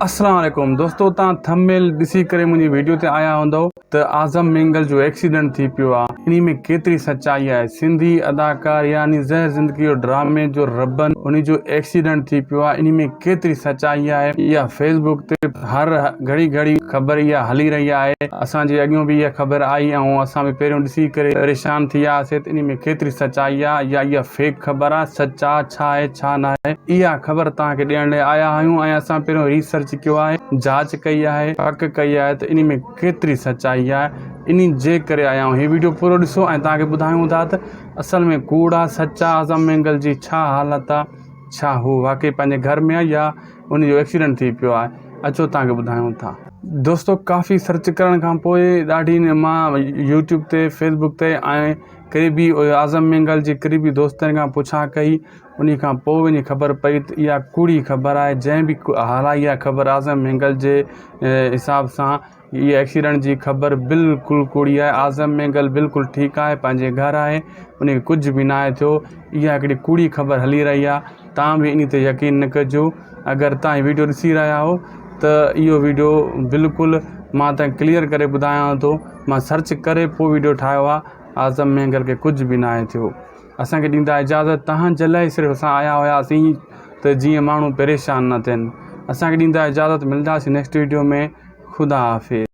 السلام عليڪم دوستو تان ٿمبنيل ڏسي ڪري منهنجي ويڊيو تي آيا هوندؤ ته اعظم مينگل جو ايڪسيڊنٽ ٿي پيو آ انهي ۾ ڪيتري سچائي آهي سنڌي اداڪار يعني زهر زندگي جو ڊرامي جو ربن انهي جو ايڪسيڊنٽ ٿي پيو آ انهي ۾ ڪيتري سچائي آهي اها فيس بڪ تي هر گهڙي گهڙي خبر اها هلي رهي آهي اسان جي اڳيون به اها خبر آئي ۽ اسان به پهريون ڏسي ڪري پريشان ٿي وياسي ته انهي ۾ ڪيتري سچائي آ يا اها فيڪ خبر آ سچ آ ڇا آهي ڇا ناهي اها خبر توهان کي ڏيڻ لاء آيا آهيون ۽ اسان پهريون ريسرچ ڪيو آهي جاچ ڪئي آهي پڪ ڪئي آهي ته انهي ۾ ڪيتري سچائي آهي انهي جي ڪري آيا آهيون هي ويڊيو پورو ڏسو ۽ توهان کي ٻڌايون ٿا ته اصل ۾ ڪوڙ آهي سچ آهي اعظم مينگل جي ڇا حالت آهي ڇا هو واقعي پنهنجي گهر ۾ آهي يا ان جو ايڪسيڊنٽ ٿي پيو آهي اچو توهان کي ٻڌايون ٿا. دوستو ڪافي سرچ ڪرڻ کان پوء ڏاڍي مان يوٽيوب تي فيسبوڪ تي ۽ قريبي اعظم مينگل جي قريبي دوستن کان پڇا ڪئي انهي کان پوء وڃي خبر پئي ته اها ڪوڙي خبر آهي جنهن به هلائي اها خبر اعظم مينگل جي حساب سان هي ايڪسيڊنٽ جي خبر بلڪل ڪوڙي آهي اعظم مينگل بلڪل ٺيڪ آهي پنهنجي گهر آهي ان کي ڪجهه به ناهي ٿيو اها هڪڙي ڪوڙي خبر هلي رهي آهي تان به ان تي يقين نه ڪجو اگر تان هي ويڊيو ڏسي رهيا آهو ته اهو ويڊيو بلڪل مان تان ڪليئر ڪري ٻڌايان ٿو مان سرچ ڪري پوء ويڊيو ٺاهيو آهي اعظم مينگل کي ڪجهه به ناهي ٿيو اسان کي ڏيندا اجازت تان جي لاء صرف اسان آيا هياسين ته جيئن ماڻهو پريشان نه ٿين اسان کي ڏيندا اجازت ملنداسين نيڪسٽ ويڊيو ۾ خدا حافظ.